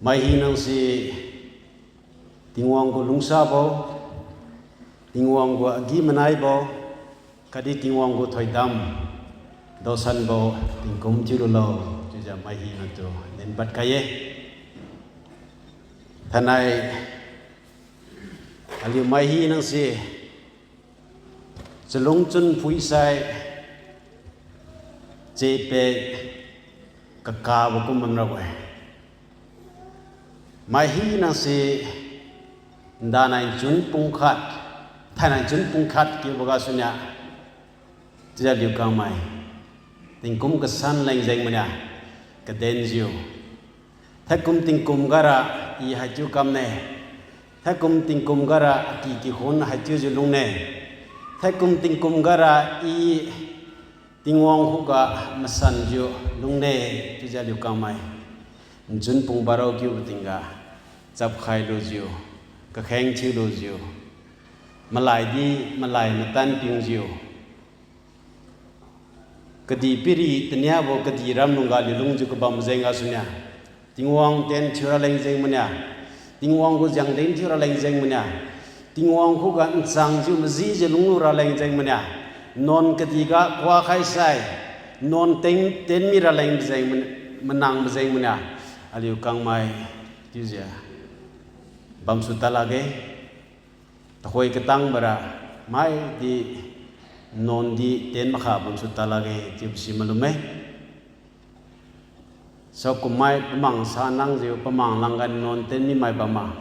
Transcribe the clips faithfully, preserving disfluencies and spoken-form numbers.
Mai hinase Tingwang gu lungsabo, Tingwang gu agi-manaibo, khatdi Tingwang gu thoidam daosanbo tingkum thiululo, chiujiu mai hinatu dinpad khai-e. Thainai aliu mai hinase chalungchun phuisai, chepe kakabo kum bamrabo-e. Mai hinase ndanai chun pungkhat, thainai chun pungkhat kiubo gasuniu, chiujiu aliu kangmai tingkum kasan leng jeng maniu kadenjiu, thaikum tingkum gara I haichiu kamne, thaikum tingkum gara aki kikhun haichiujiu lungne, thaikum tingkum gara I Tingwang khuga masanjiu lungne, chiujiu aliu kangmai nchun pung baro kiubo tingga chapkhai lujiu, kakheng thiu lujiu, malai di malai matan pingjiu, kadihpiri taniabo kadih ram lungga aliu lungjiu kabam jeng gasuniu, Tingwang tien thiura leng jeng maniu, Tingwang gu jangdin thiura leng jeng maniu, Tingwang khuga nchangjiu majijiu lunglu raleng jeng maniu, nuan kadihga kuakhai sai, nuan tien, tien mi raleng jeng man-, manang majeng maniu, aliu kangmai chiujiu bamsu tad lakge. Tuhoi katang bara maidi nuan di tien makha bamsu tad lakge chiubo si malumme. Saokum mai pamang sa nangjiu pamang langgan nuan tien mi mai bamma,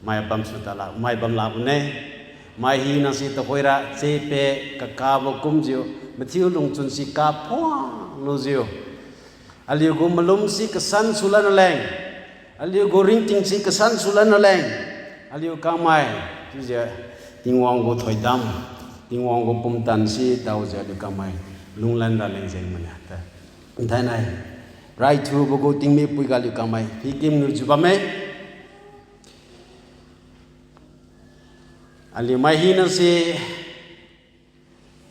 mai bamsu tad lak, mai bam lakbone. Mai hinase tuhoira chepe kakabo kumjiu, mathiu lungchun si kaphuang lujiu, aliu gu malum si kasan sulan raleng, aliu gu ringting si kasan sulan raleng, aliu kangmai chiujiu Tingwang gu thoidam, Tingwang gu pumtan si daojiu aliu kangmai lunglan raleng jeng maniu ta. Nthainai raithubo gu tingmipui ga aliu kangmai pikim nujiu bamme. Aliu mai hinase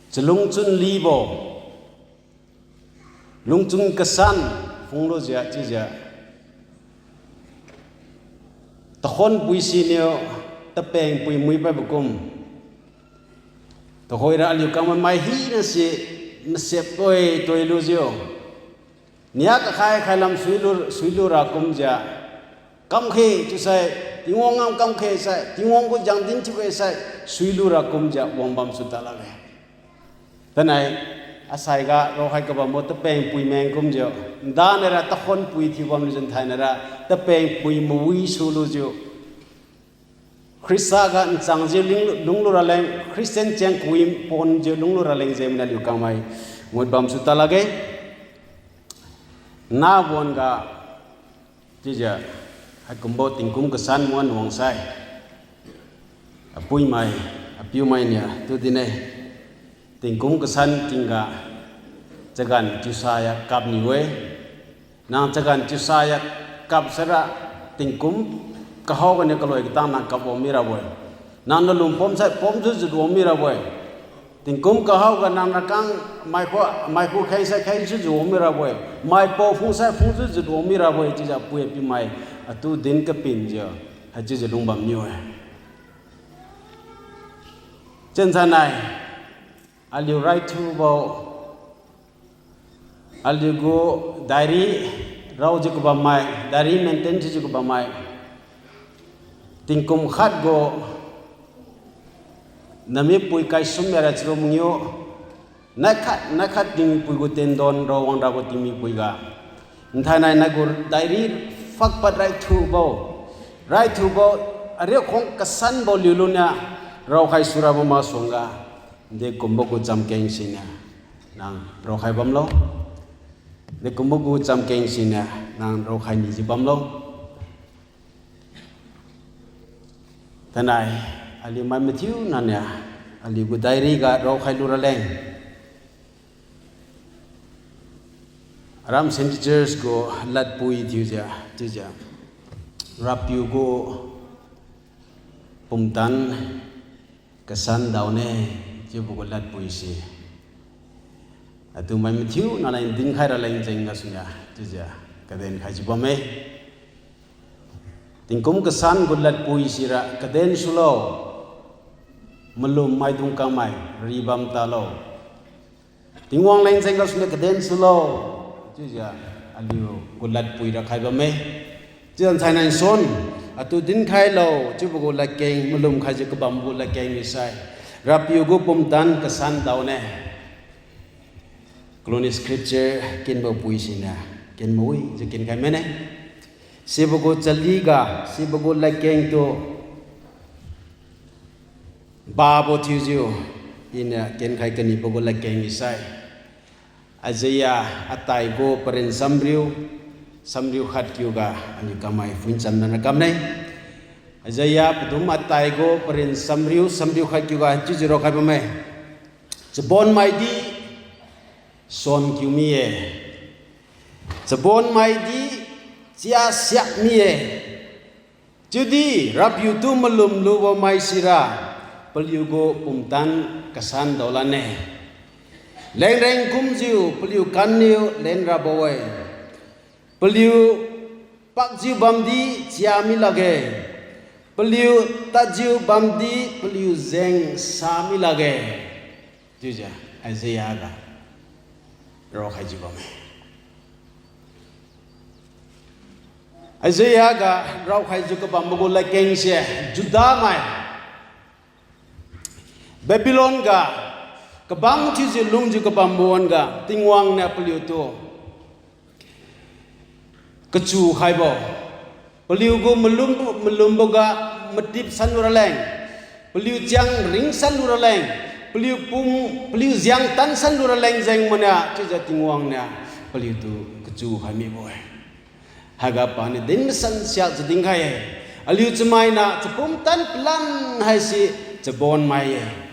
chalungchun libo, lungchun kasan phunglujiu chiujiu, takhonpui siniu tapengpui mui paibo kum, tuhoira aliu kangmai mai hinase masep toi toi lujiu, nia kakhai khailam suilu, suilu ra kumjiu, kamkhe chiusai, Tingwang ngam kamkhe sai, Tingwang gu jangdin thiukhe sai, suilu ra kumjiu wangbam su tad lakge. Tanai, asaiga raokhai kabambo tapengpui meng kumjiu, nda naira takhonpui thiubam lujiu nthai naira tapengpui mawi sulujiu, Khrista ga nchangjiu ling, lunglu raleng, Christian cheng kui ponjiu lunglu raleng jeng maniu aliu kangmai ngutbam su tad lakge. Nabuan ga chiujiu haikumbo tingkum kasan muan wangsai, apuimai, apiumai niu tu dinne, tingkum kasan tingga chagan chiusaya kapniu-e. Nang chagan chiusaya kapsaira tingkum kahao ganiu kaloi katang nang kap wang mirabo-e. Nang nalung pomsai pomjiu jut wang mirabo-e. Tingkum kahao ga nang nakang maikhu, maikhu khengsai khengjiu jut wang mirabo-e. Maipao phungsai phungjiu jut wang mirabo-e chiujiu apui apiumai atu din kapinjiu haichiujiu lungbam niu-e. Chensanai, aliu raithubo, aliu gu diary raojiu kabammai, diary maintain thiujiu kabammai, tingkum khat gu namipui kaisum mira chiubo mangiu, naikhat naikhat tingmipui gu tendon rao wangrabo tingmipui ga, nthainai nagu diary phakpad raithubo, raithubo, ariak khong kasanbo liulunia raokhai surabo masuangga, dekumbo gu chamkeng siniu nang raokhai bamlo. Dekumbo gu chamkeng siniu nang raokhai nijiu bamlo. Tanai, aliu mai mathiu naniu aliu gu diary ga raokhai luraleng, aram Saint Peter's gu ladpui thiujiu, chiujiu Rapiu gu pumtan kasan daone, chiubo gu ladpui se atu mai mathiu naleng dinkhai raleng jeng gasuniu chiujiu kaden khaijiu bamme. Tingkum kasan gu ladpui sira kaden sulo, malum maidung kangmai ribam talo. Tingwang leng jeng gasuniu kaden sulo, chiujiu aliu gu ladpui ra khai bamme. Chiujiu thainai nsuan, atu dinkhailo chiubo gu ladkeng, malum khaijiu kabam gu ladkeng misai, RAPIU gu pumtan kasan daone. Kaloni scripture kenbo pui siniu, kenbo wijiu kenkhai mane. Sibo gu chaliga, sibo gu ladkeng tu, babo thiujiu, iniu kenkhai kanibo gu ladkeng misai, Isaiah atai gu parin samriu, samriu khat kiuga aliu kangmai phuicham nana kamne. Isaiah padum atai gu parin samriu, samriu khat kiuga chiujiu raokhai bamme. Chabonmaidi suan kiu mi-e. Chabonmaidi chia siak mi-e. Chiudi RAPIU tu malum lubo mai sira paliu gu pumtan kasan daolan-e. Lengreng kumjiu paliu kanniu lenrabo-e. Paliu pakjiu bamdi chia mi lakge. Paliu tadjiu bamdi paliu jeng sa mi lakge. Chiujiu Isaiah ga raokhaijiu bamme. Isaiah ga raokhaijiu kabambo gu ladkengse, Judah mai Babylon ga kabang thiujiu lungjiu kabambo wan-ga Tingwang niu paliutu kachu khaibo, paliugu malum, malumboga matip sanlu raleng, paliu chiang ringsanlu raleng, paliu pum, paliu jiang tansanlu raleng jeng maniu chiujiu Tingwang niu paliutu kachu khai mibo-e. Haiga paniu din masan siakjiu dinkhai-e. Aliu chamaina chapumtan palan haise chabonmai-e.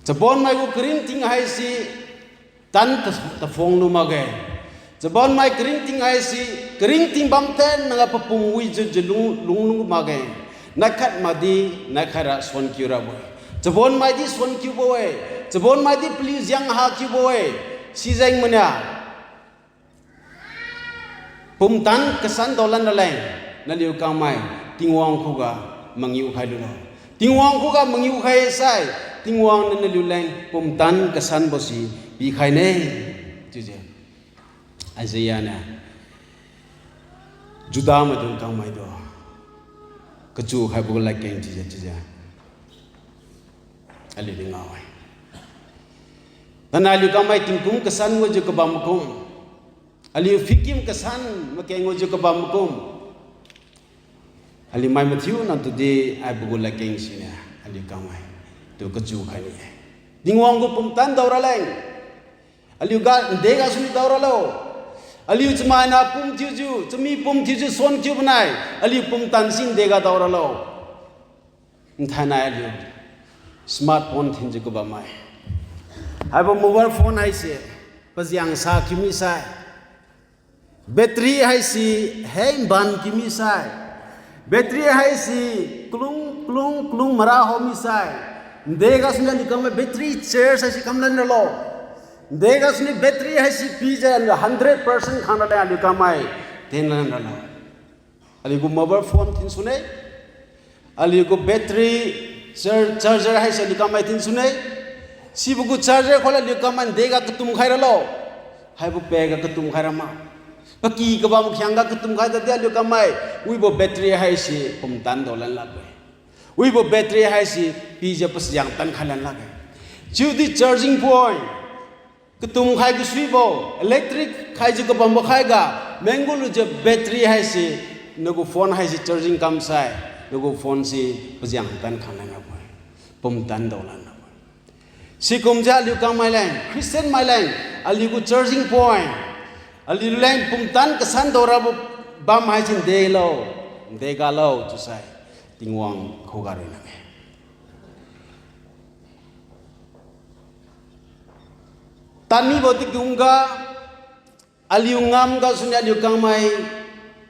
Chabonmai gu karingting haise tan ta, taphunglu makge. Chabonmai karingting haise, karingting bamten naga papum wijiu jiu lung, lunglung makge. Naikhat makdi, naikhat ra suan kiu rabo-e. Chabonmai di suan kiubo-e. Chabonmai di paliu jiang ha kiubo-e. Sijeng maniu pumtan kasan daolan raleng, naliu kangmai Tingwang khuga mangiu khailulo. Tingwang khuga mangiu khai sai, Tingwang niu naliu leng pumtan kasanbo si pikhaine. Chiujiu Isaiah niu Judah maidung kangmaitu kachu khaibo ladkeng chiujiu, chiujiu aliu di ngao-e. Thainai aliu kangmai tingkum kasan gujiu kabam makum, aliu phitkim kasan makeng gujiu kabam makum, aliu mai mathiu natu di haibo gu ladkeng siniu aliu kangmai tu kachu khai ni-e. Tingwang gu pumtan daoraleng, aliu ga nde gasuniu daoralo. Aliu chamaina pum thiujiu, chami pum thiujiu suan kiubo nai, aliu pumtan si nde ga daoralo. Nthainai aliu smartphone thinjiu kabammai, haibo mobile phone haise pajiang sa kiu misai, battery haise hengban kiu misai, battery haise klung klung klung mara ho misai, nde gasuniu aliu kangmai battery charge haise kamlan ralo. Nde gasuniu battery haise pijiu hundred percent khang raleng aliu kangmai tenlan ralo. Aliu gu mobile phone thinsune, aliu gu battery, char-, charger haise aliu kangmai thinsune. Sibo gu charger khuga aliu kangmai nde ga katum khai ralo. Haibo pega katum khai rama, paky kabam khiangga katum khai tadi aliu kangmai, wibo battery haise pumtan daolan lakge. Wibo battery haise pijiu pasiang tan khailan lakge. Chiudi charging point katum khai kasuibo, electric khaijiu kabambo khaiga, menggu lujiu battery haise, nagu phone haise charging kamsai, nagu phone se pajiang tan khanglan rabo-e, pumtan daolan rabo-e. Sikumjiu aliu kangmai leng, Christian mai leng, aliu gu charging point, aliu leng pumtan kasan daorabo bam haise ndelo, ndegalo chiusai, Tingwang khuga rinang-e. Tadmibo tingkumga, aliu ngam gasuniu aliu kangmai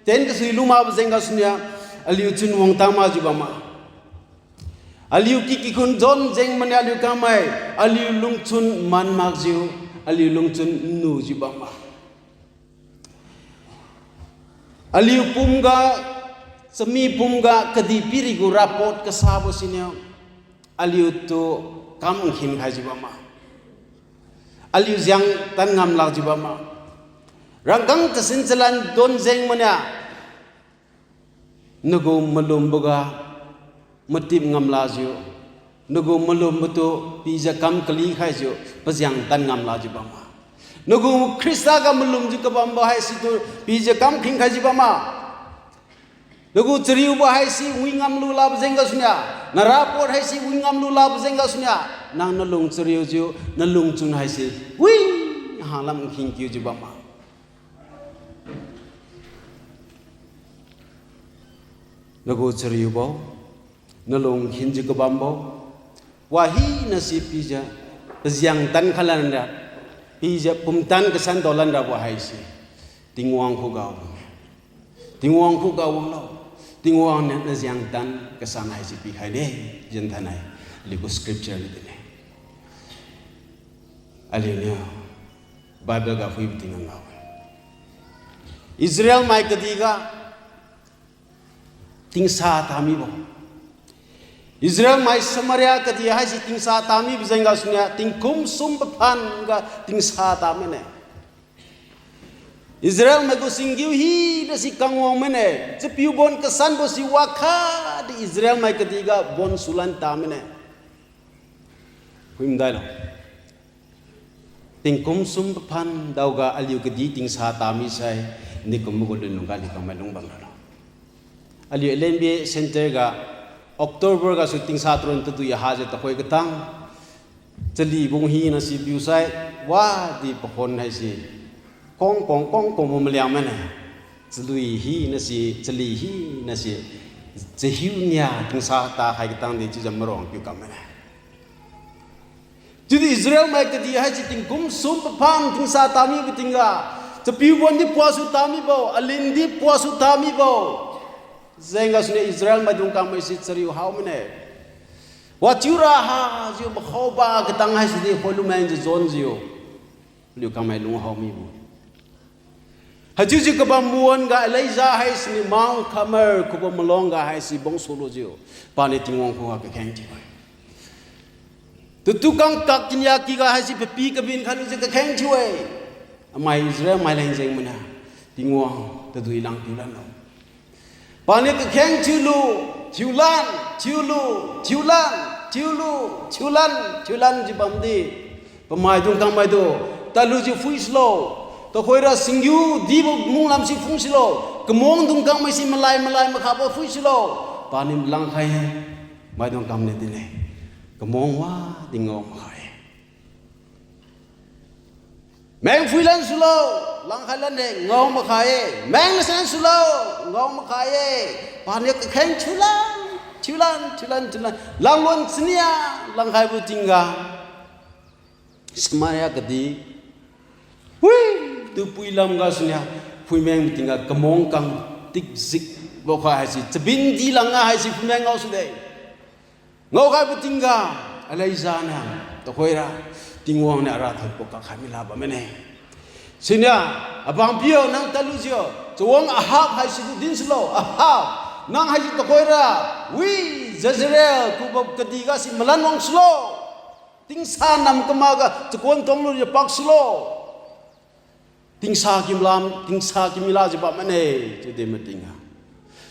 ten kasui lu makbo jeng gasuniu, aliu chunwang tang makjiu bamma. Aliu kikikhun jon jeng maniu aliu kangmai, aliu lungchun man makjiu, aliu lungchun nnujiu bamma. Aliu pumga, chami pumga kadihpiri gu report kasabo siniu, aliutu kam nkhin khaijiu bamme. Aliu jengtan ngam lakjiu bamme. Rangkang tasin chalan don jeng mania, nagu malumboga matip ngam lakjiu, nagu malumbotu pijiu kam kali khaijiu, pajengtan ngam lakjiu bamme. Nagu Khrista ga malumjiu kabambo haisitu pijiu kam khin khaijiu bamme. Nagu chariubo haise wi ngamlu lakbo jeng gasuniu, na report haise wi ngamlu lakbo jeng gasuniu, nang nalung chariujiu, nalungchun haise wi hanglam nkhin kiujiu bamme. Nagu chariubo, nalung nkhinjiu kabambo, wahina si pijiu pajengtan khalanra, pijiu pumtan kasan daolanrabo haise Tingwang khuga wang-e. Tingwang khuga wanglo. Tingwang niu najengtan kasan haise pikhaine, jenthainai aliu gu scripture ni dinne. Aliuniu Bible ga phuibo tingga ngao-e. Israel mai kadihga tingsa tamibo, Israel mai Samaria kadih haise tingsa tamibo jeng gasuniu tingkum sum paphan ga tingsa tamine. Israel mai gu singgiu hina si kangwang mine, chapiu bon kasanbo si wakhatdi Israel mai kadihga bon sulan tamine. Phuimdailo. Tingkum sum paphan daoga aliu kadih tingsa tamisai, nikum gu lunlungga aliu kangmai lungbam ralo. Aliu L N B A Centre ga October gasu tingsa tarun tadui hajiu tuhoi katang, chali bung hina si piusai, wadi pakhon haise kongkong kongkong bo maliang mane. Chalui hina si, chali hina si, chahiu nia tingsa takhai katang di chiujiu marong piu kam mane. Chiudi Israel mai kadih haise tingkum sum paphan tingsa tamibo tingga, chapiu bon di puasu tamibo, alin di puasu tamibo jeng gasuniu Israel maidung kangmai si chariu hao mine. Wachiura hajiu makhaoba katang haisi di khoilumengjiu jonjiu, aliu kangmai lunghao mibo. Haichiujiu kabam wan-ga Elijah haisiniu Mount Carmel khubo malong ga haise bong sulujiu, paniu Tingwang khuga kakheng thiu-e. Tutu kang kak kinia kyga haise papi kabin khailujiu kakheng thiu-e. Amai Israel maileng jeng mania, Tingwang tadui lang thiulanlo. Paniu kakheng thiulu, thiulan, thiulu, thiulan, thiulu, thiulan, thiulanjiu bamdi, pamaidung kangmaitu, tadlujiu phui sulo. Tuhoira singgiu dibo munglam si phung sulo. Kamangdung kangmai si malai malai makhabo phui sulo. Paniu langkhai-e. Maidung kangmai dinne, kamang wadi ngao makhai-e. Meng phuilan sulo, langkhailan-e, ngao makhai-e. Meng lasan sulo, ngao makhai-e. Paniu kakheng thiulan, thiulan, thiulan, thiulan, langluan chania langkhaibo tingga, Samaria kadih, hui, tu pui lam gasuniu, phuimengbo tingga kamang kang tikjikbo kha haise chabin di langga haise phuimeng ngao sude. Ngaokhaibo tingga, Elijah niu, tuhoira, Tingwang niu arathonbo kakhai mila bammane. Siniu, abangpiu nang tadlujiu, chawang Ahab haisitu din sulo, Ahab, nang haise tuhoira, wi, Jezreel khubo kadihga si malan wang sulo. Tingsa nam kamakga chakon tonglujiu pak sulo. Tingsa kimlam, tingsa kimilajiu bammane, chiudi matingga,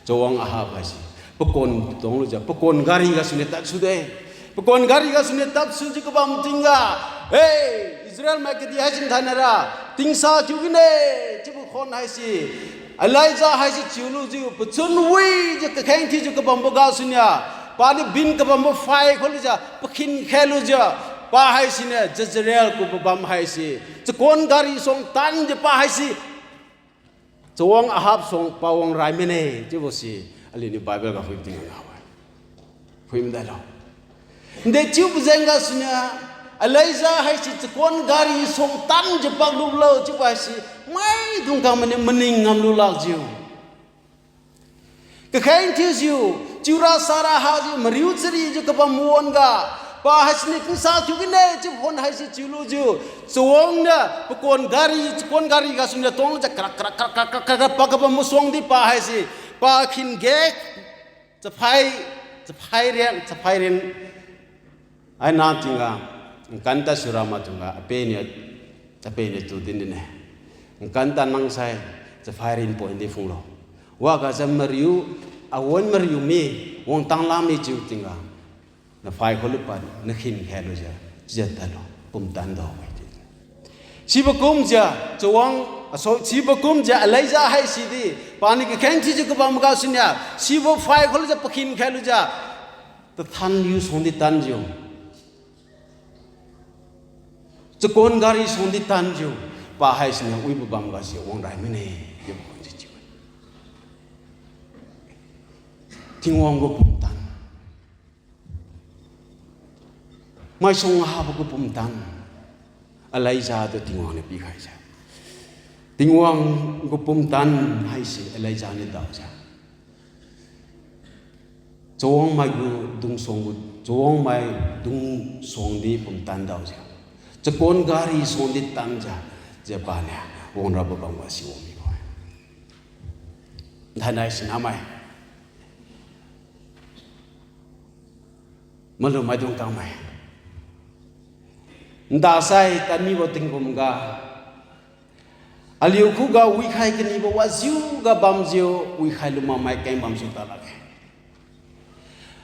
chawang Ahab haise pakon tonglujiu, pakon gari gasuniu tadsude. Pakon gari gasuniu tadsujiu kabam tingga, e, Israel mai kadih haise nthainai ra, tingsa kiu gine, chiubo khon haise, Elijah haise chiulujiu, pachun wijiu kakheng thiujiu kabambo gasuniu, paniu bin kabambo phai kholujiu, pakhin khalujiu, pa haisiniu Jezreel khubo bam haise, chakon gari suang tanjiu pa haise, chawang Ahab suang pawang rai mane, chiubose, aliuniu Bible ga phui tingga ngao-e. Phui madailo. Nde chiubo jeng gasuniu, Elijah haise chakon gari suang tanjiu paklulo chiubo haise, maidung kangmainiu maning ngamlu lakjiu, kakheng thiujiu, chiura sara hajiu, mariu charijiu kabam wan-ga, Pa haisiniu kingsa thiu kine chiu phon haise chiulujiu, chawang niu pakuan gari, chakuan gari gasuniu tongjiu krak krak krak krak krak krak pa kabam masuang di pa haise, pa khin ge, chaphai, chaphai riang, chaphai riang. Aina tingga, nkan tad sura matungga, apeniu, apeniu tu din dine. Nkan tad nang sai, chaphai rin point di phunglo. Waga jam mariu, awan mariu mi, wangtang la mi chiu tingga. Naphai kholu pad, nakhin khailujiu, chiujiu tadlo, pumtan dao mai di. Sibo kumjiu, chawang, aso, sibo kumjiu, Elijah haisidi, paniu kakheng thiujiu kabam gasuniu, sibo phai kholujiu pakhin khailujiu, tathan liu suang di tanjiu. Chakuan gari suang di tanjiu, pa haisiniu wibo bam gasi wangrai mine, chiubo khonjiu chiu-e. Tingwang gu pumtan. Maisuang habo gu pumtan. Elijah tu Tingwang niu pikhaijiu. Tingwang gu pumtan haise Elijah niu daojiu. Chawangmai gu dungsuang gu, chawangmai dungsuang di pumtan daojiu. Chakuan gari suang di tanjiu, chiujiu paniu, wangrabo bam gasi wang mibo-e. Nthainai sinamai. Malu maidung kangmai. Ndasai tadmibo tingkum ga. Aliu khuga wikhai kanibo wajiu ga bamjiu, wikhai lu makmai keng bamsu ta lakge.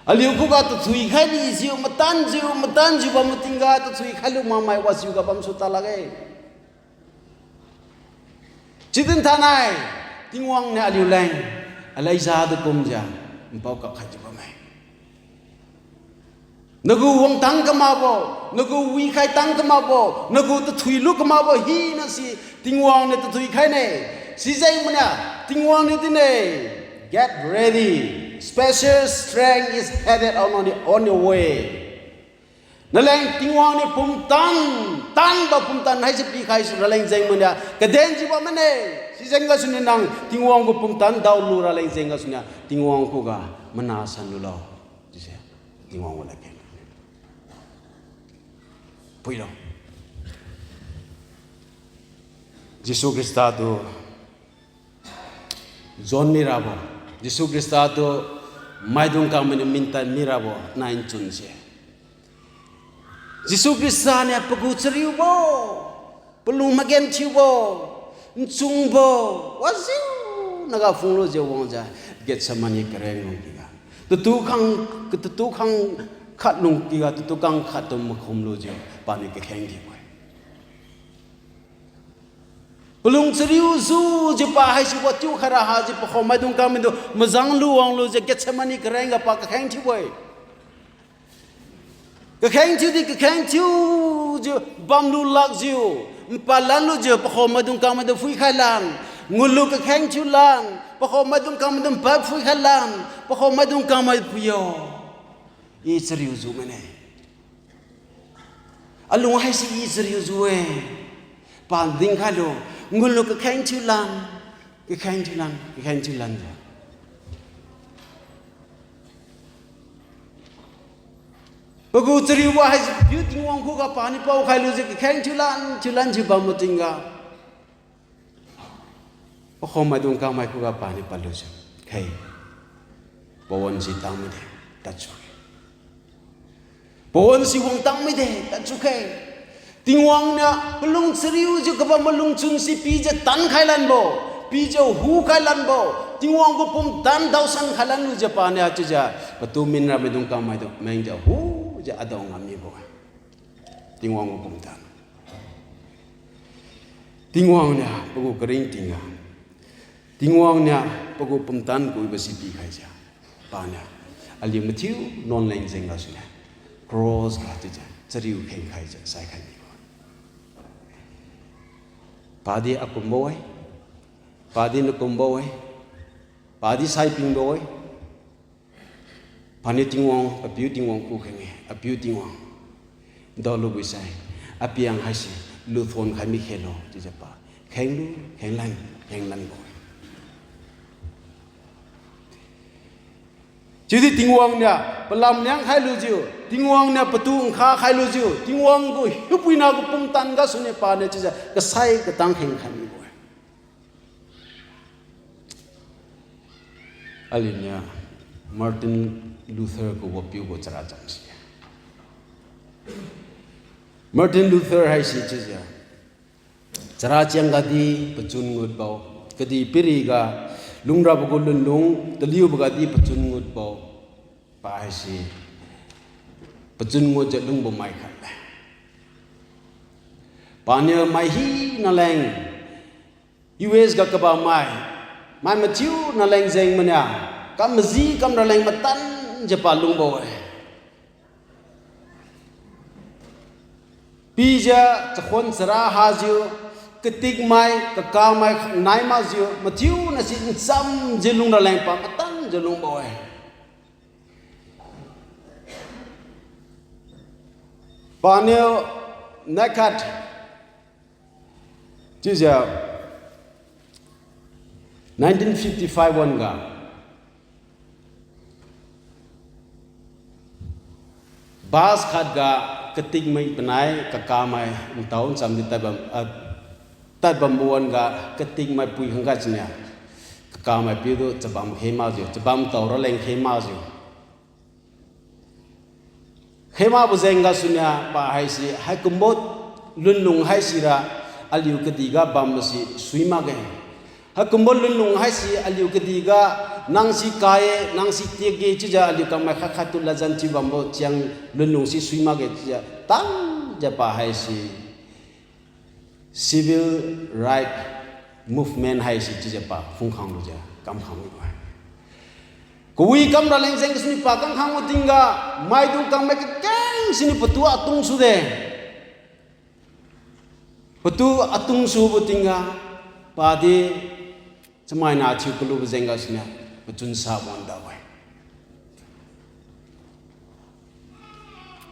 Aliu khuga tathui khai lijiu, matanjiu, matanjiu bambo tingga, tathui khai lu makmai wajiu ga bamsu ta lakge. Chiudin thainai, Tingwang niu aliuleng, Elijah tu kumjiu, npao kak khaijiu bamme. Nagu wangtang kamakbo, nagu wikhai tang kamakbo, nagu tathui lu kamakbo hinase Tingwang niu tathui khaine. Sijeng maniu, Tingwang niu dine, get ready. Special strength is headed on, on the, on your way. Naleng Tingwang niu pumtan, tanbo pumtan haise pikhai su raleng jeng maniu, kadenjiu bam mane. Sijeng gasuniu nang Tingwang gu pumtan daolu raleng jeng gasuniu, Tingwang khuga mana san lulo. Chiuse, Tingwang gu ladkeng. Puilo. Jesu Khrista tu John mirabo, Jesu Khrista tu maidung kangmainiu mintan mirabo nai nchunse. Jesu Khrista niu pagu chariubo, palung magenthiubo, nchungbo, wajiu naga phunglujiu wangjiu, Gethsemane kareng lungkiga. Tatu khang, tatu khang khat lungkiga, tatu khang khat tu makhum lujiu, paniu kakheng thiubo-e. Palung chariu jujiu pa haisibo chiu khaira hajiu pakhommaidung kangmaitu mazang lu wanglujiu Gethsemane karengga pa kakheng thiubo-e. Kakheng thiudi kakheng thiujiu bamlu lakjiu, npalan lujiu pakhommaidung kangmaitu phuikhai lan, ngulu kakheng thiu lan, pakhommaidung kangmaitu npad phuikhai lan, pakhommaidung kangmai phuiyo. I chariu ju mane. Alung haise i chariu ju-e. Pa dinkhailu, ngulu kakheng thiu lan, kakheng thiu lan, kakheng thiu lanjiu. Pagu chariubo haise piu Tingwang khuga paniu paokhai lujiu kakheng thiu lan, thiu lanjiu bambo tingga. Pakhommaidung kangmai khuga paniu padlujiu, khei, pawan si tangmide, tadsu-e. Pawan si wang tangmide, tadsu-e. Tingwang niu palung chariujiu kabambo lungchun si pijiu tankhai lanbo, pijiu hukhai lanbo, Tingwang gu pumtan daosan khai lanlujiu paniu chiujiu, patu minramaidung kangmaitu mengjiu hujiu adao ngam mibo-e. Tingwang gu pumtan. Tingwang niu pagu karingting ga, Tingwang niu pagu pumtan kuibo si pikhaijiu, paniu aliu mathiu nuanleng jeng gasuniu, cross ga chiujiu chariu khengkhaijiu saikhai mibo. Padi akumbo-e, padi nakumbo-e, padi saipingbo-e. Paniu Tingwang, apiu Tingwang kukheng-e, apiu Tingwang. Daolubo sai, apiang haise, luthon khai mi khelo, chiujiu pa khenglu, khenglan, khenglanbo. Chiudi Tingwang niu, palam niang khailujiu, Tingwang niu patu nkha khailujiu, Tingwang gu hiupuina gu pumtan gasuniu paniu chiujiu kasai katang kheng khai mibo-e. Aliuniu Martin Luther gu wapiu gu chara chamse. Martin Luther haise chiujiu chara chiang gadi pachun ngutbo, kadihpiriga lungrabo gu lunlung taliubo gadi pachun ngutbo, pa haise pachun ngutjiu lungbo mai khat-e. Paniu mai hina leng, U S ga kabammai, mai mathiuna leng jeng mania, kam maji kam raleng matanjiu pa lungbo-e. Pijiu chakhuan chara hajiu, katikmai kakamai nai makjiu mathiuna si nchamjiu lung raleng pa matanjiu lungbo-e. Paniu naikhat chiujiu nineteen fifty five wan ga bus khat ga katikmai panai kakamai ntao nchamdi tadbam, ah, tadbambo wan ga katikmai pui khangkhat siniu kakamai piutu chabam khe makjiu, chabam tao raleng khe makjiu khe makbo jeng gasuniu pa haise, haikumbo lunlung haisira aliu kadihga bambo si sui makge. Haikumbo lunlung haise aliu kadihga nang si ka-e, nang si tiakge chiujiu aliu kangmai khat khattu ladjan thiubambo chiang lunlung si sui makge chiujiu tangjiu pa haise civil right movement haise chiujiu pa phungkhang lujiu kamkhang mibo-e. Kawi kam raleng jeng gasuniu pa kamkhangbo tingga, maidung kangmai kakeng siniu patu atung sude. Patu atung subo tingga, padi chamaina thiu kalubo jeng gasuniu pachun sabo wan dao-e.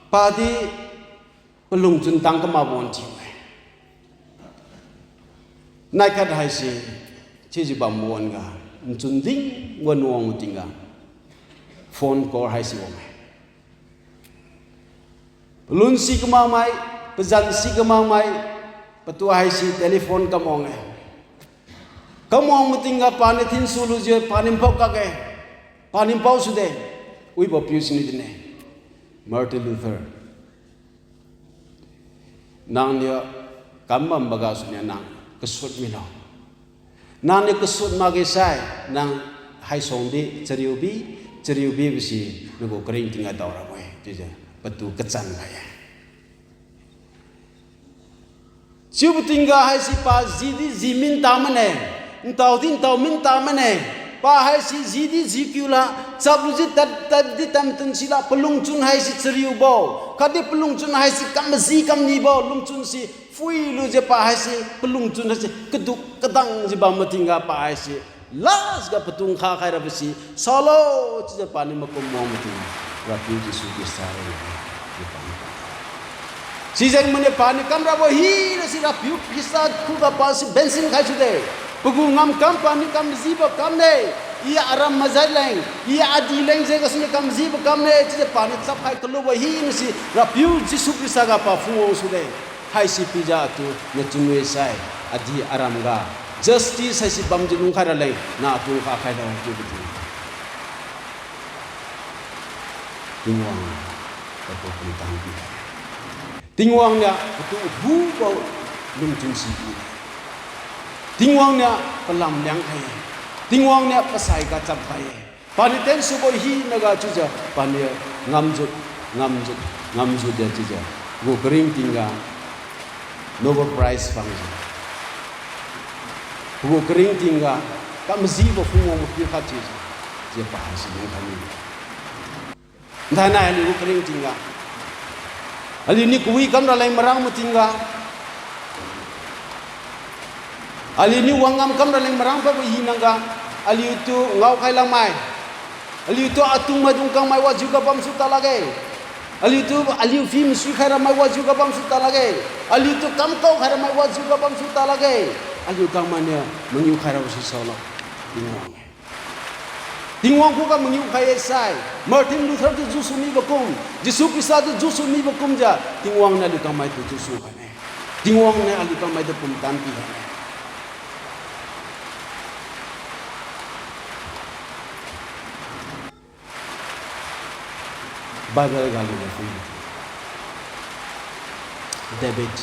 Padi palungchun tang kamakbo wan thiu-e. Naikhat haise, chiujiu bambo wan ga, nchun ding wan wangbo tingga, phone call haise wang-e. Palun si kamakmai, pazan si kamakmai, patu haise telephone kamwang-e. Kamwangbo tingga paniu thinsu lujiu, paniu npao kakge, paniu npao sude, wibo piu siniu din-e, Martin Luther, nangniu kambambo gasuniu nang kasut milo. Nangniu kasut makge sai, nang haisuangdi chariubi, chariubibo si nagu karingtingga daorabo-e, chiujiu patu kachan khai-e. Chiubo tingga haise pa jidi ji minta mane, ntaodi ntao minta mane, pa haise jidi ji kiula, chaplujiu tad, taddi tadmatun sila, palungchun haise chariubo, khatdi palungchun haise kam maji kam nibo, lungchun si phuilujiu pa haise, palungchun haise kaduk kadangjiu bambo tingga pa haise last ga patu nkha khairabo si saolo, chiujiu paniu makum wangbo tingga, Rapiu Jesu Khrista ra-e, chiu paniu. Sijeng maniu paniu kamrabo hina si Rapiu Khrista khuga pasi bensin khai sude. Pagu ngamkam paniu kam majibo kamne. I aram majai leng, i adi leng jeng gasuniu kam majibo kamne, chiujiu paniu chapkhai kalubo hina si Rapiu Jesu Khrista ga pa phungwang sude. Haisi pijiu atu nachun wi sai, adi aram ga justice haisi bamjiu lungkhai raleng, natu nkha khailo chiubo tingga, Tingwang patu pumtan pi-e. Tingwang niu patu hubo lungchun si pi-e. Tingwang niu palam liang khai-e. Tingwang niu pasai kachap khai-e. Paniu tensubo hinaga chiujiu paniu ngamjut, ngamjut, ngamjutjiu chiujiu, pagu karingting ga Nobel Prize phangjiu, pagu karingting ga kam majibo phungwang mapiu khat thiujiu, chiujiu pa haisi lungkhai mi-e. Nthainai aliu gu karingting ga, aliuniu kawi kam raleng marang mating ga, aliuniu wangngam kam raleng marang pabo hinaga, aliutu ngaokhai lakmai, aliutu atung maidung kangmai wajiu ga bamsu ta lakge. Aliutu aliu phi masui khai ramai wajiu ga bamsu ta lakge. Aliutu kamkao khai ramai wajiu ga bamsu ta lakge. Aliu kangmainiu mangiu khai rabo si saolo, Tingwang-e. Tingwang khuga mangiu khai-e sai, Martin Luther tu jusu mibo kum, Jesu Khrista tu jusu mibo kumjiu, Tingwang niu aliu kangmai tu jusu khaine. Tingwang niu aliu kangmai tu pumtan pi khaine. Bible ga aliu phui David.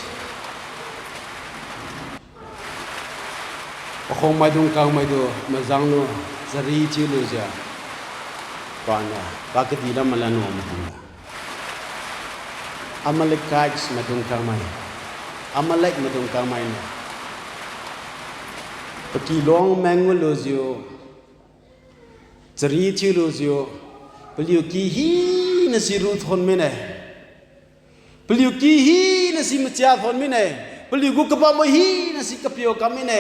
Pakhommaidung kangmaitu mazanglu, chari chiulujiu, paniu, pa kadihra malan wang matingga, Amalekites maidung kangmai, Amalek maidung kangmai niu paky luang meng lujiu, chari chiulujiu, paliu ky hina si ruthon mine. Paliu ky hina si machia thon mine. Paliu gu kabambo hina si kapiu kam mine.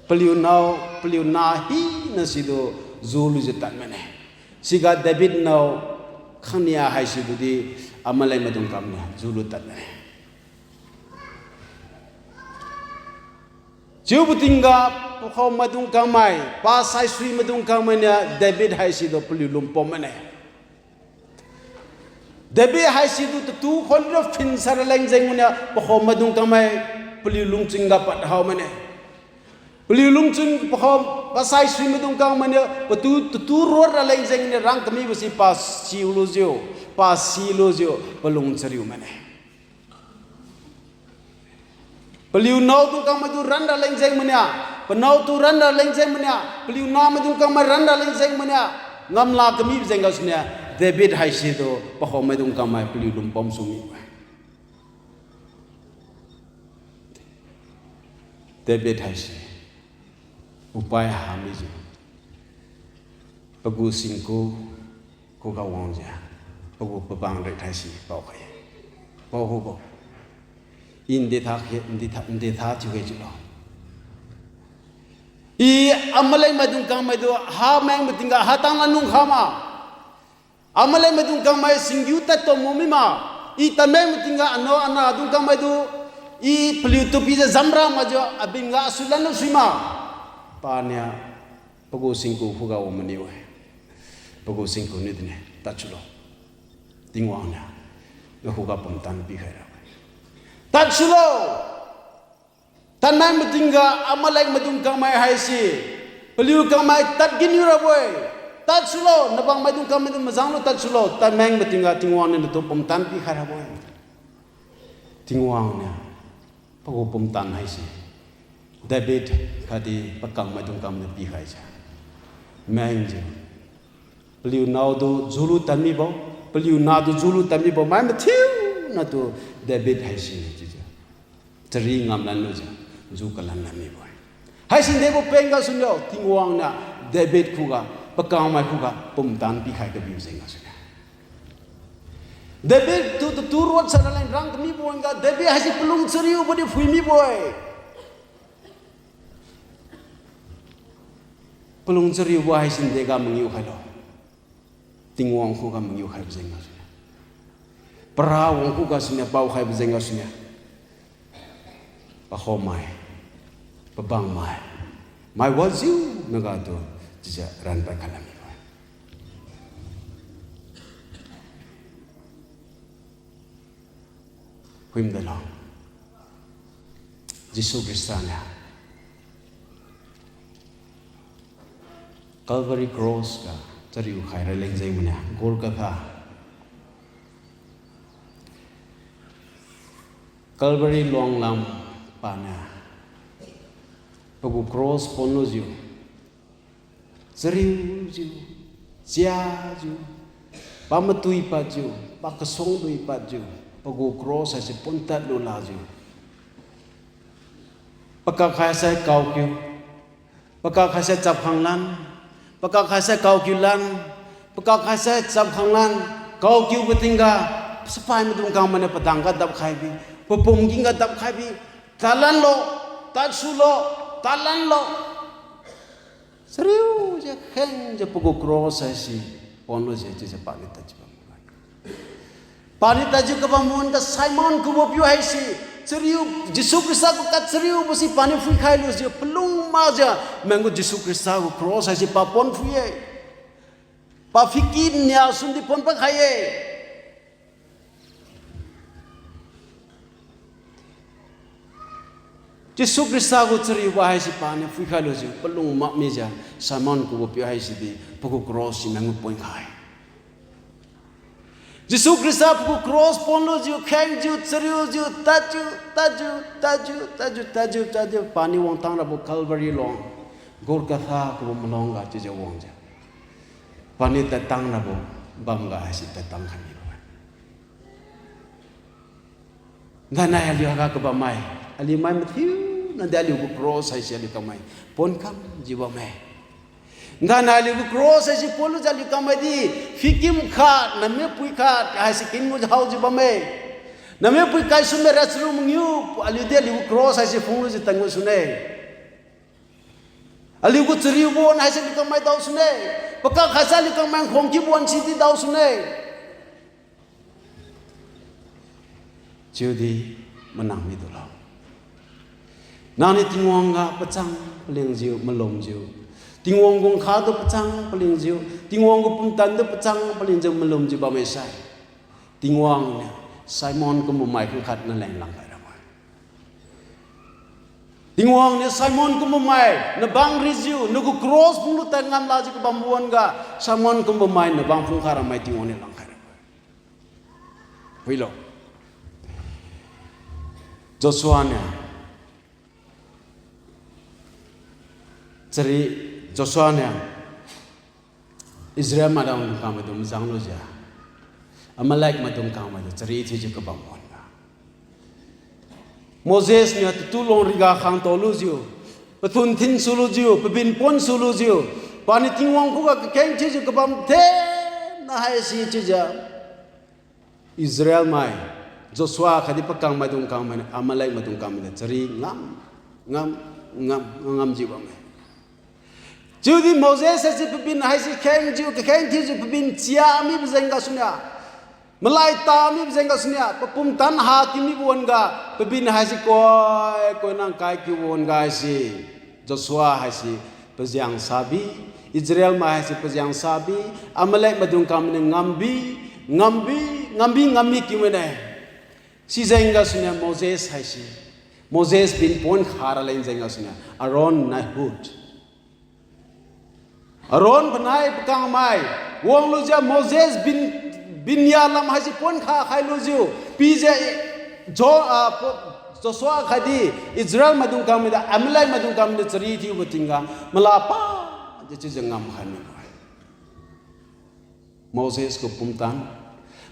Paliu nao, paliu na hina situ julujiu tad mine. Siga David nao khangnia haisitu di Amalek maidung kangmai niu julu tad mine. Chiubo tingga pakhommaidung kangmai, pa saisui maidung kangmai niu David haisitu paliu lungpom mine. David haisitu tatu khonra phinsai raleng jeng maniu pakhommaidung kangmai paliu lungchun ga pad hao mine. Paliu lungchun pakhom, pa saisui maidung kangmai niu patu tatu ruat raleng jeng maniu rang kamibo si pa silujiu, pa silujiu palung chariu mine. Paliu naodung kangmaitu ran raleng jeng maniu, panaotu ran raleng jeng maniu, paliu namaidung kangmai ran raleng jeng maniu, ngamla kamibo jeng gasuniu, David haisitu pakhommaidung kangmai paliu lungpom su mibo-e. David haise, upai hamijiu, pagu singku khuga wangjiu, pagu pabang rit haise paokhai-e. Paokhubo, I ndetha khe, ndetha, ndetha thiukhe chiulo. I Amalek maidung kangmaitu hameng matingga hatang lanung khama. Amalek maidung kangmai singgiu tadtom mima. I tadmeng matingga ano anadung kangmaitu, I paliutu pijiu zamra makjiu abinga asulan lu suima. Paniu, pagu singku khuga wang maniu-e. Pagu singku niu dinne, tadsulo. Tingwang niu nakhuga pumtan pikhai ra-e. Tadsulo! Tadmeng matingga Amalek maidung kangmai haise, paliu kangmai tad giniu rabo-e. Tadsulo, nabang maidung kangmaitu mazanglu tadsulo. Tadmeng matingga Tingwang niu natu pumtan pikhai rabo-e. Tingwang niu pagu pumtan haise David khatdi pakang maidung kangmai niu pikhaijiu, mengjiu, paliu naotu julu tadmibo, paliu natu julu tadmibo mai mathiu natu David haise chiujiu chari ngamlan lujiu, ju kalan lan mibo-e. Haisi debo peng gasuniu Tingwang niu David khuga, pakangmai khuga pumtan pikhai kabibo jeng gasuniu, David tu tatu ruat sai raleng rang kamibo wan-ga David haise palung chariubo di phui mibo-e. Palung chariubo haisi dega mangiu khailo. Tingwang khuga mangiu khaibo jeng gasuniu, para wang khuga siniu paokhaibo jeng gasuniu, pakhommai, pabangmai, mai wajiu nagatu chiujiu ranpad khalan mibo-e. Huimdalo, Jesu Khrista niu Calvary Cross ga chariu khai raleng jeng maniu Golgotha, Calvary luang lam paniu pagu cross ponlujiu, chariujiu, chiajiu, pa matui padjiu, pa kasuang dui padjiu, pagu cross haise pontad lu lakjiu, pakak khaisai kaokiu, pakak khaisai chapkhang lan, pakak khaisai kaokiu lan, pakak khaisai chapkhang lan, kaokiubo tingga, sipai maidung kangmainiu padang ga dapkhai bi, papum king ga dapkhai bi, tadlanlo, tadsulo, tadlanlo. Chariujiu khengjiu pagu cross haise ponlujiu chiujiu paniu tadjiu bam. Paniu tadjiu kabam wan-ga Simon kubo piu haise, chariu, Jesu Khrista gu kachariubo si paniu phuikhai lujiu palung makjiu, menggu Jesu Khrista gu cross haise pa pon phui-e. Pa phiki nia sumdi pon pakhai-e. Jesu Khrista gu chariubo haise paniu phuikhai lujiu palung makmijiu, Simon kubo piu haisi di pagu cross si menggu pon khai. Jesu Khrista pagu cross ponlujiu, khengjiu, chariujiu, tadjiu, tadjiu, tadjiu, tadjiu, tadjiu, tadjiu, pani wangtang rabo Calvary long, Golgotha kubo malong ga chiujiu wangjiu, pani tadtang rabo bamga haise tadtang khai mibo-e. Nthainai aliu haiga kabammai, aliu mai mathiu nadi aliu gu cross haise aliu kangmai pon kamjiu bamme. Nthainai aliu gu cross haise ponlujiu aliu kangmai di, phikim khat, namipui khat haise kingu haojiu bamme. Namipui kaisumai ra charu mangiu, aliu di aliu gu cross haise phunglujiu tanggu sune. Aliu gu chariubo wan haise aliu kangmai dao sune. Pakak khaisa aliu kangmai khongkibo wan sidi dao sune. Chiudi manang midulo. Nangniu Tingwang ga pachang palingjiu malumjiu, Tingwang gu nkha tu pachang palingjiu, Tingwang gu pumtan tu pachang palingjiu malumjiu bammai sai, Tingwang niu Simon kumbo mai khangkhat naleng langkhai rabo-e. Tingwang niu Simon kumbo mai nabang rijiu, nagu cross phunglu tad ngam lakjiu kabambo wan-ga, Simon kumbo mai nabang phungkha ramai Tingwang niu langkhai rabo-e. Phuilo. Joshua niu, chari, Joshua niu Israel maidung kangmaitu majang lujiu, Amalek maidung kangmaitu chari thiujiu kabam wan-ga, Moses niu tatu long riga khangtao lujiu, pathun thinsu lujiu, pabin ponsu lujiu, paniu Tingwang khuga kakeng thiujiu kabam thenna haisi chiujiu, Israel mai, Joshua khatdi pakang maidung kangmai niu Amalek maidung kangmai niu chari ngam, ngam, ngam, ngamjiu bamme. Chiudi Moses haise pabin haise khengjiu, kakheng thiujiu pabin chia mibo jeng gasuniu, malai ta mibo jeng gasuniu, papumtan ha kiu mibo wan-ga, pabin haise koi, koi nang kai kiubo wan-ga haise, Joshua haise pajiang sabi, Israel mai haise pajiang sabi, Amalek maidung kangmai niu ngambi, ngambi, ngambi, ngammi kiu mine. Sijeng gasuniu Moses haise, Moses bin pon kha raleng jeng gasuniu Aaron nai Hur, Aaron panai pakangmai wanglujiu Moses bin, bin ya lam haise pon kha khailujiu, pijiu Jo, ah, po, Joshua khatdi Israel maidung kangmai di Amalek maidung kangmai di chari thiubo tingga mala pa di chiujiu ngamkhai mibo-e. Moses gu pumtan,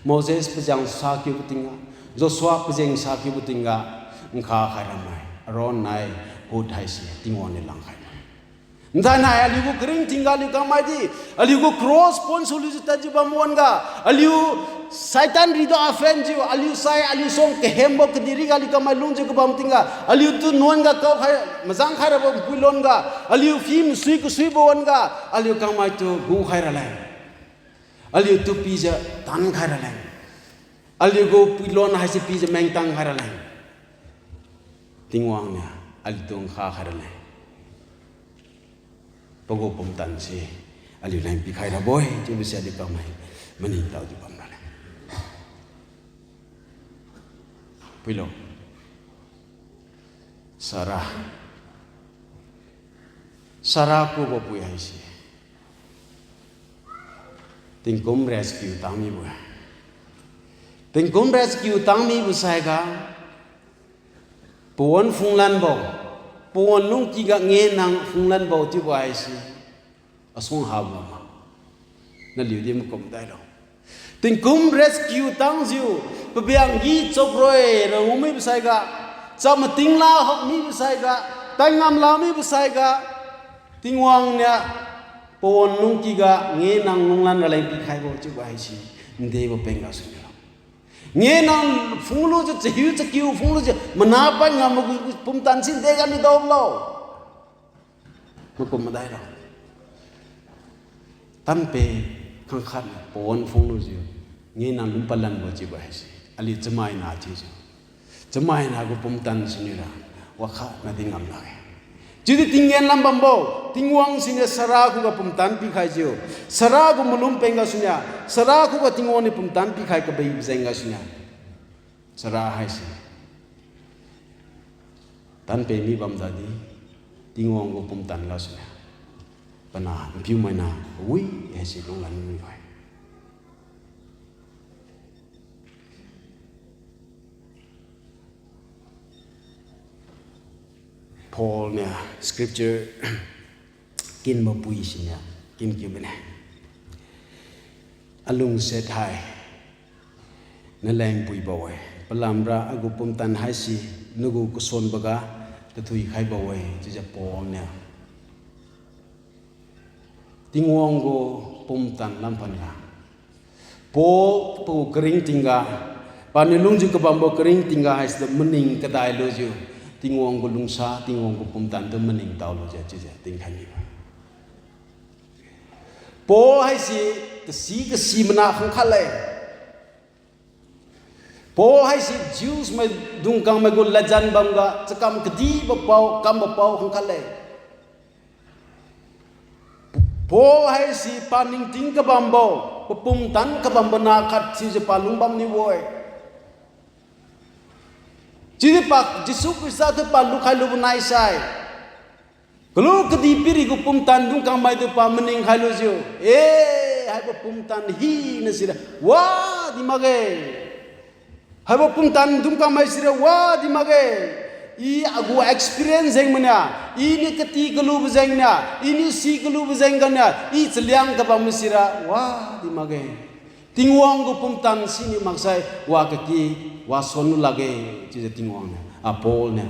Moses pajeng sa kiubo tingga, Joshua pajeng sa kiubo tingga, nkha khai ramai Aaron nai Hur haise Tingwang niu langkhai mai. Nthainai aliu gu karing tingga aliu kangmai di, aliu gu cross ponsu lujiu tadjiu bam wan-ga, aliu Satan ridu aphenjiu, aliu sai, aliu suang kahembo kadihriga aliu kangmai lungjiu kabam tingga, aliutu nuan ga kaokhai, majang khai rabo puilon ga, aliu phi masui kasuibo wan-ga, aliu kangmaitu gukhai raleng. Aliutu pijiu tankhai raleng. Aliu gu puilon haise pijiu mengtang khai raleng. Tingwang niu aliutu nkha khai raleng. Pagu pumtan se aliu leng pikhai rabo-e, chiubo se aliu kangmai maningtaojiu bam raleng. Puilo. Sarah. Sarah kubo pui haise tingkum rescue tang mibo-e. Tingkum rescue tang mibo saiga, pawan phunglanbo, pawan lungki ga ngenang phunglanbo chiubo haise asuang habo ma. Naliu di makum dailo. Tingkum rescue tangjiu, pabiang gi chokroi ra wang mibo saiga, chamating la hok mibo saiga, taingam la mibo saiga, Tingwang niu pawan lungki ga ngenang lunglan raleng pikhaibo chiubo haise, ndebo peng gasuniu lo. Ngenang phunglujiu chahiu chakiu phunglujiu mana pai ngambo gu pumtan si nde ga nidaolo. Makum madailo. Tanpe khangkhat pawan phunglujiu, ngenang lungpalanbo chiubo haise, aliu chamaina thiujiu, chamaina gu pumtan siniura wakhatnadi ngam lakge. Chiudi tinggen lam bambo, Tingwang siniu Sarah khuga pumtan pikhaijiu, Sarah gu malum peng gasuniu, Sarah khuga Tingwang niu pumtan pikhai kabi jeng gasuniu, Sarah haise tanpemi bamdadi, Tingwang gu pumtan gasuniu, panah npiu maina wi haise lunglan mibo-e. Paul niu scripture kinbo pui siniu kinkiu bine. Alungsiat hai naleng puibo-e, palamra agu pumtan haise nagu kasuanboga tathui khaibo-e, chiujiu Paul niu Tingwang gu pumtan lamphan ga, Paul pagu karingtingga, paniu lungjiu kabambo karingtingga haisitu maning kadai lujiu, Tingwang gu lungsa, Tingwang gu pumtan tu maningtao lujiu chiujiu tingkhai mibo. Paul haise kasi kasi mana khangkhat le. Paul haise Jews maidung kangmai gu ladjan bamga chakam kadibo pao, kambo pao khangkhat le. Paul haise paningting kabambo, papumtan kabambo na khat chiujiu palung bamniubo-e. Chiudi pa Jesu Khrista tu palukhai lubo naisai, kalu kadihpiri gu pumtan dung kangmaitu pa maningkhai lujiu, e, haibo pumtan hina sira wadi makge. Haibo pumtan dung kangmai sira wadi makge. I agu experience jeng mania, iniu kati kalubo jeng nia, iniu si kalubo jeng ganiu, i chaliang kabam sira wadi makge. Tingwang gu pumtan siniu maksai wa kaki, wa suan lu lakge, chiujiu Tingwang niu, a Paul niu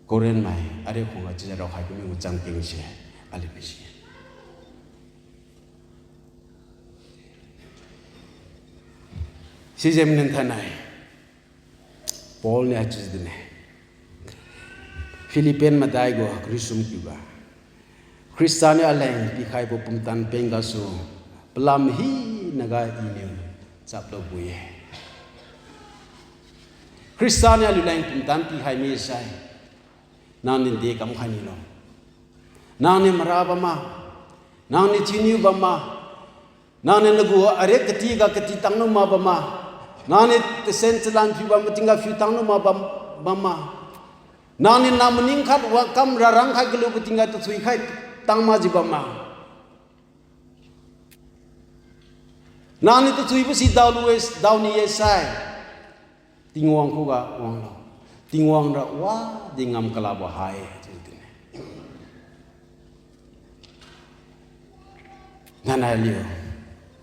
Corinth mai ariak khuga chiujiu raokhai kamibo chamkengse aliu pisi. Sijeng maning thainai Paul niu haichiu dine, Philippian madai gu kariu sum kiuga, Khrista niu aleng pikhaibo pumtan peng gasu, palam hinaga iniu chaplu bui-e. Khrista niu aliuleng pumtan pikhai misai, nangniu de kamkhai nilo. Nangniu mara bamma, nangniu thiuniu bamma, nangniu nagu ariak katiga kati tanglu ma bamma, nangniu tasen chalan phiu bambo tingga phiu tanglu ma bam, bamma, nangniu namaning khat wakam rarang khai kalubo tingga tathui khai tang maji bamma. Nangniu tathuibo si daolu-e, daoni-e sai, Tingwang khuga wanglo. Tingwang ra wadi ngam kalabo hai chiu dine. Nganai aliu,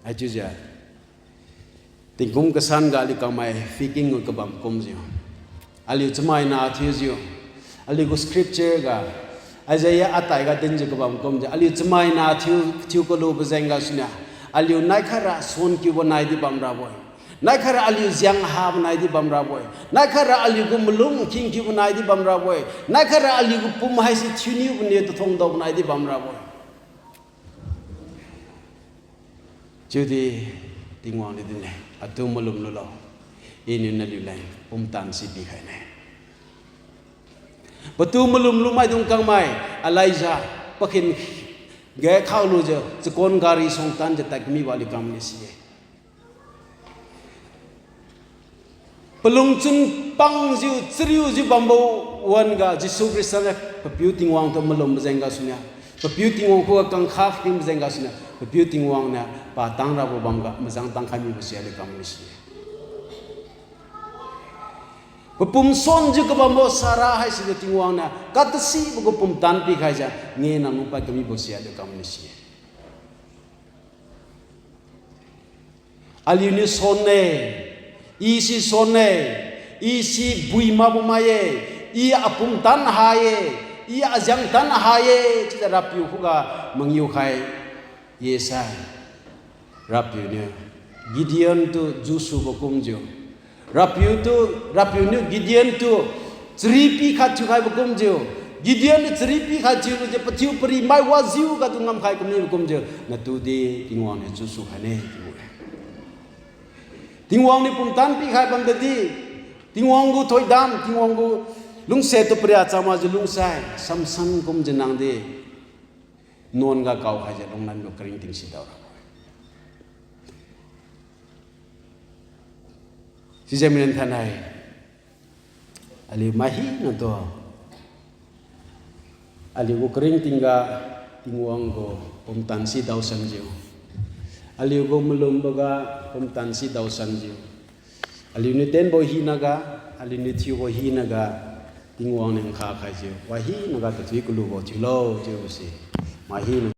haichiujiu tingkum kasan ga aliu kangmai picking gu kabam kumjiu, aliu chamaina thiujiu, aliu gu scripture ga, Isaiah atai ga dinjiu kabam kumjiu, aliu chamaina thiu, thiu kalubo jeng gasuniu, aliu naikhat ra suan kiubo nai di bamrabo-e. Naikhat ra aliu jeng habo nai di bamrabo-e. Naikhat ra aliu gu malum nking kiubo nai di bamrabo-e. Naikhat ra aliu gu pum haise thiuniubo niu tathuang daobo nai di bamrabo-e. Chiudi Tingwang niu dinne, atu malum lulo. Iniu naliuleng pumtan si pikhaine. Patu malum lumaidung kangmai, Elijah, pakhin ge khaolujiu, chakon gari suangtanjiu tad kamibo aliu kangmai si-e. Palungchun pangjiu, chariujiu bambo wan-ga Jesu Khrista niu Papiu Tingwang tu malumbo jeng gasuniu, Papiu Tingwang khuga kangkha katingbo jeng gasuniu, Papiu Tingwang niu pa tangrabo bamga majang tangkhai mibo si aliu kangmai si-e. Papum suanjiu kabambo Sarah haisitu Tingwang niu katasibo gu pumtan pikhaijiu ngena mupad kamibo si aliu kangmai si-e. Aliuniu suan-e, i si suan-e, i si bui makbo mai-e, i apumtan ha-e, i ajengtan ha-e, chiujiu Rapiu khuga mangiu khai-e sai. Rapiu niu Gideon tu jusubo kumjiu, Rapiu tu, Rapiu niu Gideon tu chari pi khat thiukhaibo kumjiu, Gideon niu chari pi khat thiulujiu pathiu pari mai wajiu gatu ngamkhai kamibo kumjiu, natu di Tingwang niu jusu khaine chiu-e. Tingwang niu pumtan pikhai bam tadi, Tingwang gu thoidam, Tingwang gu Lungse tu paria chamakjiu lungsai, Samson kumjiu nangdi nuan ga kaokhaijiu lunglan gu karingting si daora. Sijeng maidung thainai, aliu mai hina tu aliu gu karingting ga Tingwang gu pumtan si daosanjiu, aliu gu malumbo ga pumtan si daosanjiu, aliuniu tenbo hinaga, aliuniu thiubo hinaga, Tingwang niu nkha khaijiu wa hinaga tathui kalubo thiulo chiubo se, mai hina